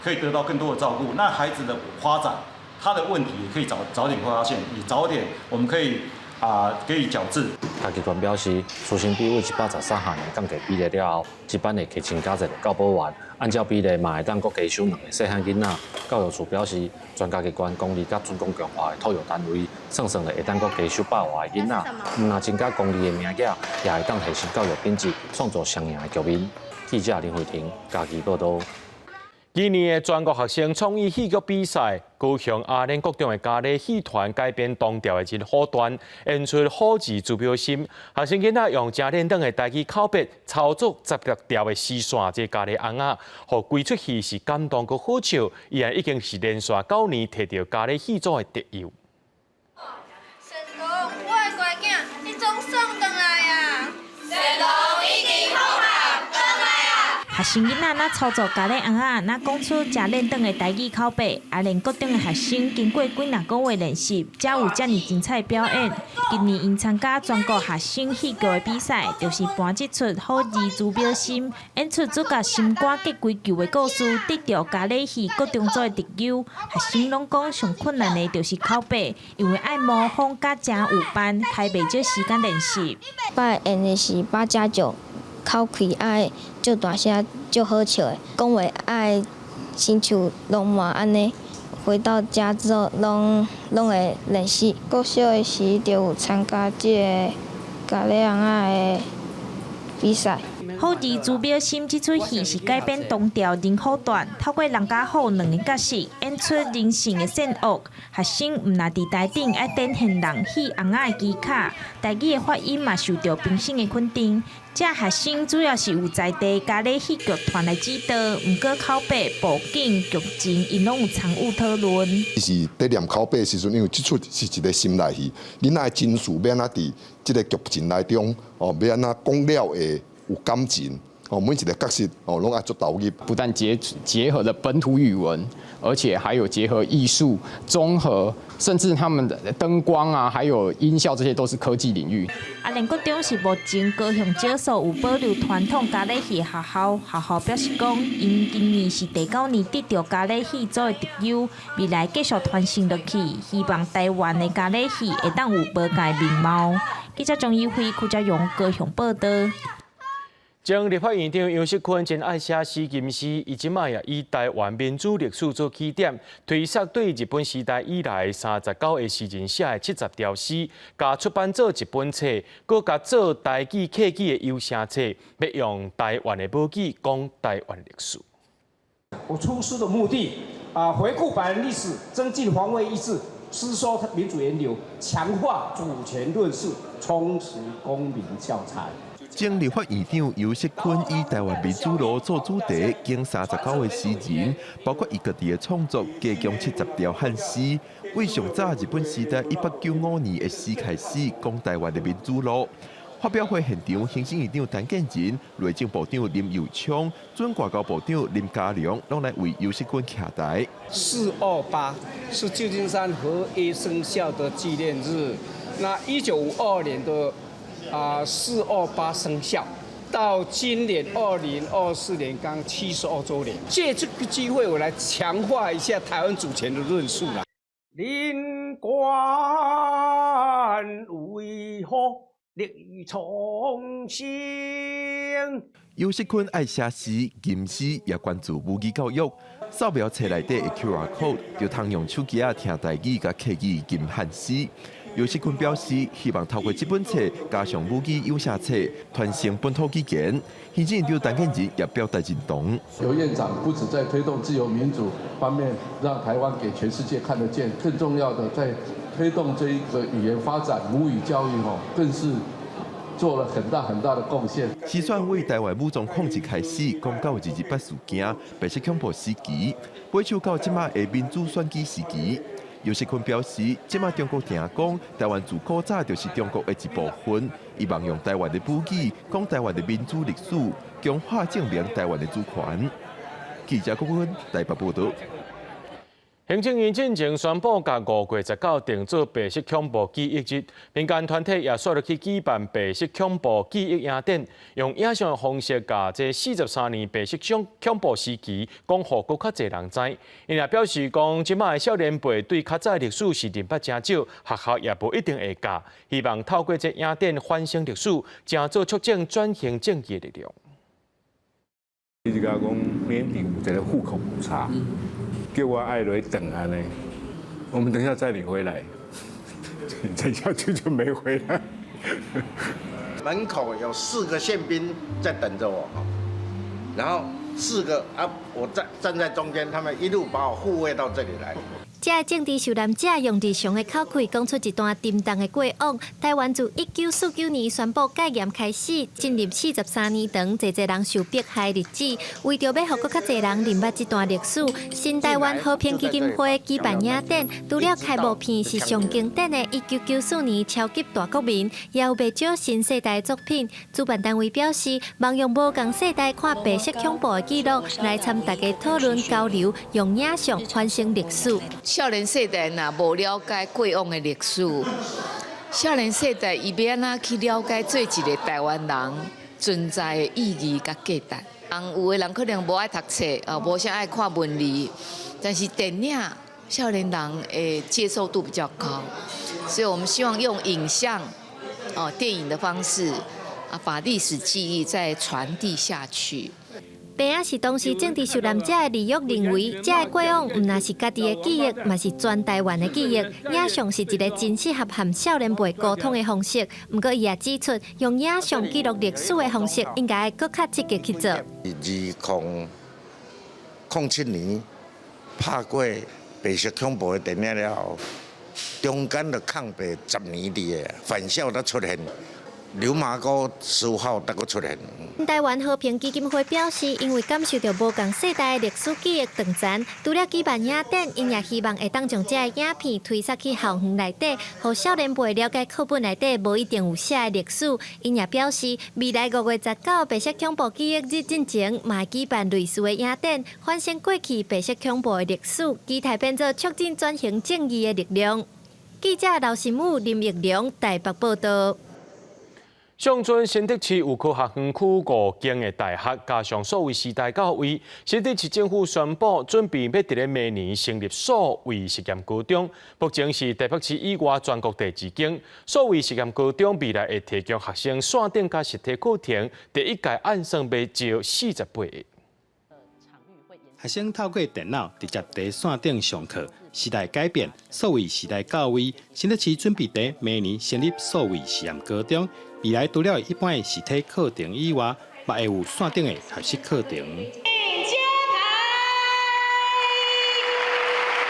可以得到更多的照顧，那孩子的發展，他的問題也可以早點發現，也早點我們可以給予矯治。嘉義縣表示，師生比為113下年降低比例了後，這班會加增加一个教保員，按照比例嘛會當閣加收兩个細漢囡仔。教育處表示，全嘉義縣公立佮準公共化的托育單位，算算咧會當閣加收100外个囡仔，毋但增加公立的名額，也會當提升教育品質，創造雙贏的局面。記者林慧婷嘉義報導。今年的全國學生創意戲劇比賽，高雄阿蓮國中的嘉里戲團改編唐朝的人虎傳，演出好字朱標心。學生囡仔用誠輪轉的台語口白操作16條的絲線，這嘉里尪仔，予規齣戲是感動閣好笑，伊也已經是連續9年提著嘉里戲組的特優。神童，我的乖囝，你總算轉來啊！神童已經放學轉來啊！學生囡仔若操作嘉里尪仔，若講出誠輪轉的台語口白，阿蓮國中的學生經過幾若個月練習，才有遮爾精彩表演。今年𪜶參加全國學生戲劇的比賽，就是搬這齣好字朱標心，演出主角心肝結皮球的故事，得著嘉里戲國中組的特優。學生攏講上困難的就是口白，因為愛模仿甲誠有範，開袂少時間練習。擺演的是八加九，口氣愛足大聲、足好笑的，講話愛親像浪漫按呢。回到家之後，攏會練習。國小的時就有參加這个嘉里尪仔的比賽。好字朱標心這齣戲是改編唐朝人虎傳，透過人佮虎兩个角色演出人性的善惡。學生毋但佇台頂愛展現人戲尪仔的技巧，台語的發音嘛受著評審的肯定。這學生主要是由在地嘉里戲劇團來指導，毋過口白、布景、劇情，𪜶攏有參與討論。伊是佇念口白的時陣，因為這齣是一个心內戲，囡仔的情緒欲按怎佇這个劇情內中，哦，欲按怎講了會有感情，哦，每一个角色哦，攏愛足投入。不但結合了本土語文，而且還有結合藝術、綜合，甚至他們的燈光啊，還有音效，這些都是科技領域。阿蓮國中是目前高雄少數有保留傳統嘉里戲的學校。學校表示講，𪜶今年是第九年得著嘉里戲組的特優，未來繼續傳承落去，希望台灣的嘉里戲會當有無仝面貌。記者張怡輝、柯家榮高雄報導。前立法院長游錫堃真愛寫詩吟詩，伊這擺也以台灣民主歷史做起點，推捒對日本時代以來39个詩人寫的70條詩，共出版做一本冊，閣共做台語客語的有聲冊，欲用台灣的母語講台灣歷史。我出書的目的啊，回顧百年歷史，增進防衛意識，吸收民主源流，強化主權論述，充實公民教材。前立法院長游錫堃以台灣民主路做主題，經39个詩人，包括伊家己的創作，加強70條漢詩，為上早日本時代1895年的詩開始，講台灣的民主路。發表會現場，行政院長陳建仁、內政部長林右昌、準外交部長林佳龍，攏來為游錫堃徛台。 428是舊金山和約生效的紀念日，那1952年的啊428生效，到今年2024年剛72週年，借這個機會，我來強化一下台灣主權的論述啦。靈官為何力重生？游錫堃愛寫詩、吟詩，也關注母語教育。掃描冊內底的 QR code，就通用手機仔聽台語佮客語吟漢詩。游錫堃表示，希望透過這本冊，加上母語有聲冊，傳承本土語言。行政院長陳建仁也表達認同。游院長不止在推動自由民主方面，讓台灣給全世界看得見，更重要的在推動這一個語言發展、母語教育，吼，更是做了很大很大的貢獻。詩選為台灣武裝抗日開始，講到二二八事件、白色恐怖時期，尾手到這馬的民主選舉時期。游錫堃表示，這馬中國定講台灣自古早就是中國的一部分，伊望用台灣的母語講台灣的民主歷史，強化證明台灣的主權。記者郭坤台北報導。行政院進前宣布，共5月19定做白色恐怖記憶日，民間團體也煞落去舉辦白色恐怖記憶影展，用影像的方式，共這43年白色恐怖時期講予閣較濟人知。𪜶也表示講，這擺的少年輩對較早歷史是認捌誠少，學校也無一定會教，希望透過這影展反省歷史，成做促進轉型正義的力量。伊就共我講年底有一个戶口普查。叫我愛來等按呢，我們等下載你回來，等下去就沒回來。門口有四個憲兵在等着我，然後四個啊，我站在中間，他們一路把我護衛到這裡來。這个政治受難者用日常的口氣講出一段沉重的過往。台灣自1949年宣布戒嚴開始，進入43年長，濟濟人受迫害日子。為著欲予閣較濟人認捌這段歷史，新台灣和平基金會舉辦影展，除了開幕片是上經典的1994年超級大國民，也有袂少新世代作品。主辦單位表示，望用無仝世代看白色恐怖的記錄，來參大家討論交流，用影像反省歷史。少年世代若無了解過往的歷史，少年世代伊欲按怎去了解做一个台灣人存在的意義佮價值？人有的人可能無愛讀冊，哦，無啥愛看文字，但是電影少年人的接受度比較高，所以我們希望用影像、哦電影的方式啊，把歷史記憶再傳遞下去。病仔是當時政治受難者的李玉認為，這个過往毋但是家己的記憶，嘛是全台灣的記憶。影像是一个真適合和少年輩溝通的方式。毋過，伊也指出，用影像記錄歷史的方式，應該閣較積極去做。2007年拍過白色恐怖的電影了後，中間就空白10年的返校才出現。流麻溝15號才閣出現。台灣和平基金會表示，因為感受著無仝世代的歷史記憶斷層，除了舉辦影展，𪜶也希望會當將這个影片推捒去校園內底，予少年輩了解課本內底無一定有寫的歷史。𪜶也表示，未來5月19白色恐怖記憶日進前，嘛會舉辦類似的影展，反省過去白色恐怖的歷史，期待變做促進轉型正義的力量。記者劉新武、林奕龍台北報道。上陣新竹市有科學園區五間的大學，加上數位時代到位，新竹市政府宣布準備欲佇咧明年成立數位實驗高中，目前是台北市以外全國第二間。數位實驗高中未來會提供學生線頂佮實體課程，第一屆按算欲招48個。學生透過電腦直接佇線頂上課，時代改變，數位時代到位。新竹市準備佇明年成立數位實驗高中，未來除了一般的實體課程以外，嘛會有線頂的學習課程。請揭牌，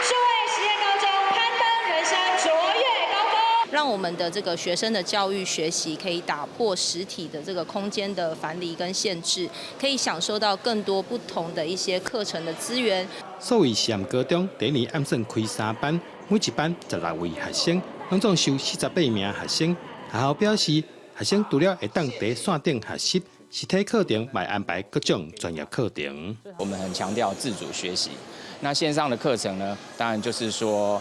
數位實驗高中攀登人生卓越高峰，讓我們的這個學生的教育學習可以打破實體的這個空間的藩籬跟限制，可以享受到更多不同的一些課程的資源。數位實驗高中第一年按算開三班，每一班16位學生，攏總收48名學生。學校表示，學生除了會當佇線頂學習，實體課程嘛安排各種專業課程。我們很強調自主學習，那線上的課程呢，當然就是說，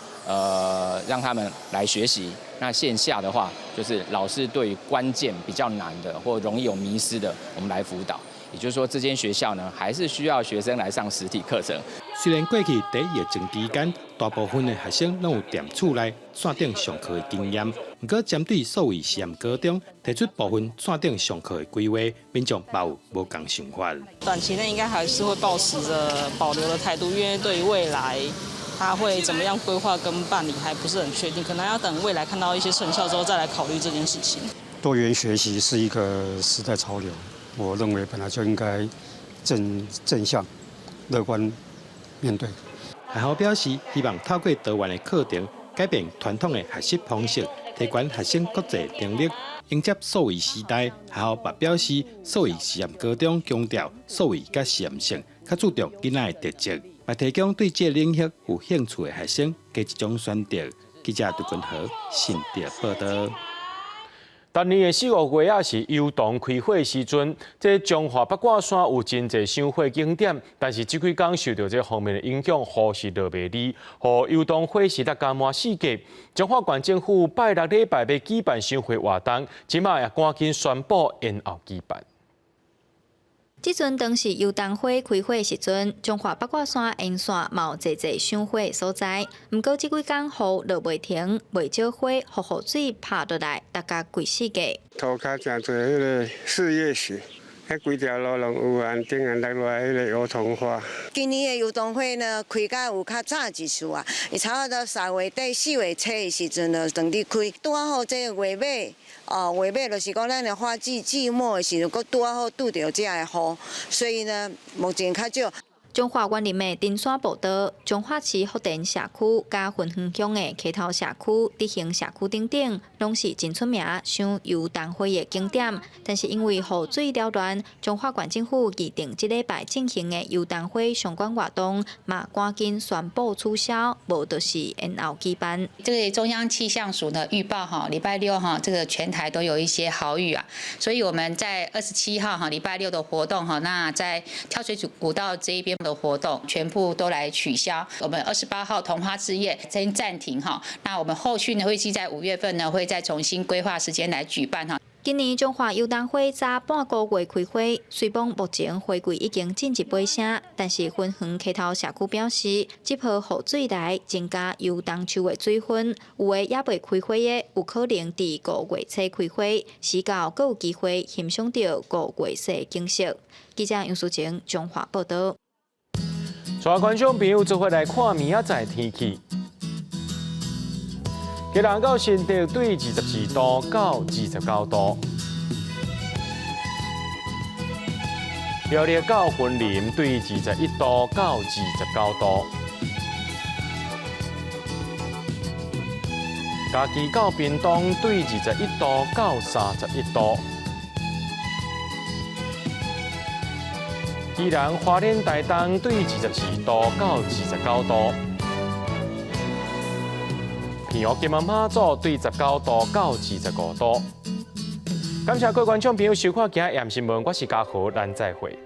讓他們來學習。那線下的話，就是老師對於關鍵比較難的或容易有迷失的，我們來輔導。也就是說，這間學校呢，還是需要學生來上實體課程。雖然過去佇疫情期間，大部分的學生攏有踮厝內線頂上課的經驗，毋過針對數位實驗高中提出部分線頂上課的規劃，民眾嘛有無仝想法。短期內應該還是會抱持著保留的態度，因為對於未來他會怎麼樣規劃跟辦理還不是很確定，可能要等未來看到一些成效之後再來考慮這件事情。多元學習是一個時代潮流，我認為本來就應該正向樂觀面對。學校表示，希望透過多元的課程，改變傳統的學習方式，提懸學生國際能力，迎接數位時代。學校也表示，數位實驗高中強調數位佮實驗性，較注重囡仔的特質，嘛提供對這個領域有興趣的學生加一種選擇。記者杜君和新竹報道。逐年的四五月仔是油桐開花時陣，這彰化八卦山有真濟賞花景點，但是這幾工受著這方面的影響，雨是落袂離，予油桐花是得加滿四季。彰化縣政府拜六禮拜欲舉辦賞花活動，這馬也趕緊宣布延後舉辦。這陣當是油桐花開花時陣，彰化八卦山沿線嘛有濟濟賞花的所在。毋過這幾工雨落袂停，袂少花予雨水拍落來，逐甲規世界。塗跤誠濟彼个四葉雪，彼規條路攏有安頂啊落來彼個油桐花。今年的油桐花呢，開甲有較早一絲啊，伊差不多3月底4月初的時陣就轉佇開，拄仔好這個月尾。哦，月尾就是講咱的花季季末的時陣，閣拄仔好拄著這个雨，所以呢，目前較少。彰化員林的登山步道、彰化市福田社區、佮芬園鄉的溪頭社區、德興社區等等，攏是真出名賞油桐花的景點。但是因為雨水擾亂，彰化縣政府預定這禮拜進行的油桐花相關活動，嘛趕緊宣布取消，無就是延後舉辦。這個中央氣象署呢預報哈，禮拜六哈，這個全台都有一些豪雨啊，所以我們在27號哈禮拜六的活動哈，那在跳水古道這一邊的活動全部都來取消。我們28號桐花之夜先暫停哈，那我們後續呢會計在5月份呢會再重新規劃時間來舉辦哈。今年彰化油桐花早半個月開花，雖講目前花季已經進入尾聲，但是芬園溪頭社區表示，這波雨水來增加油桐樹的水分，有的猶未開花的，有可能佇5月初開花，時到閣有機會欣賞著5月雪景色。記者楊淑晴彰化報導。帶觀眾朋友做伙來看明仔載天氣。基隆到新竹對24度到29度，苗栗到雲林對21度到29度，嘉義到屏東對21度到31度，宜蘭花蓮台東對24度到29度。澎湖金門馬祖對19度到25度。感謝各位觀眾朋友收看今日的新聞，我是嘉豪，咱再會。